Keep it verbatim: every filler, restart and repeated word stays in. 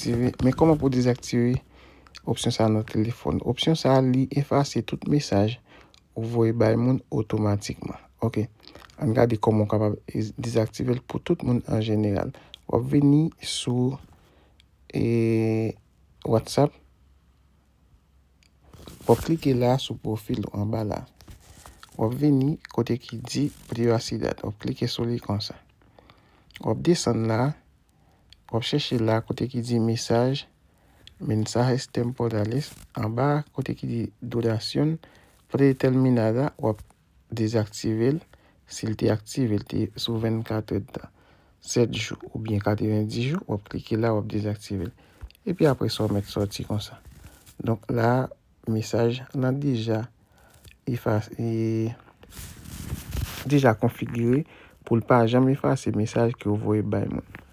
Dezaktive. Men kòman pou dezaktive opsyon sa nan telefòn? Opsyon sa li efase tout mesaj ou voye bay moun otomatikman. Ok. Ann gade kòman w kapab dezaktive l pou tout moun an jeneral. W ap vini sou e, WhatsApp. W ap klike la sou pwofil ou anba la. W ap vini kote ki di privacidad. W ap klike sou li konsa. W ap desann la. W ap chèche la kote ki di mesaj, mensajes temporales. Anba kote ki di duración predeterminada, w ap dezaktive l. Si l te aktive, l te sou vennkat èdtan, sèt jou oubyen katrevenndis jou, w ap klike la, w ap dezaktive l. Epi apre sa, w mèt sòti konsa. Donk la, mesaj lan deja efase, e, deja konfigire pou l pa janm efase mesaj ke w voye bay moun.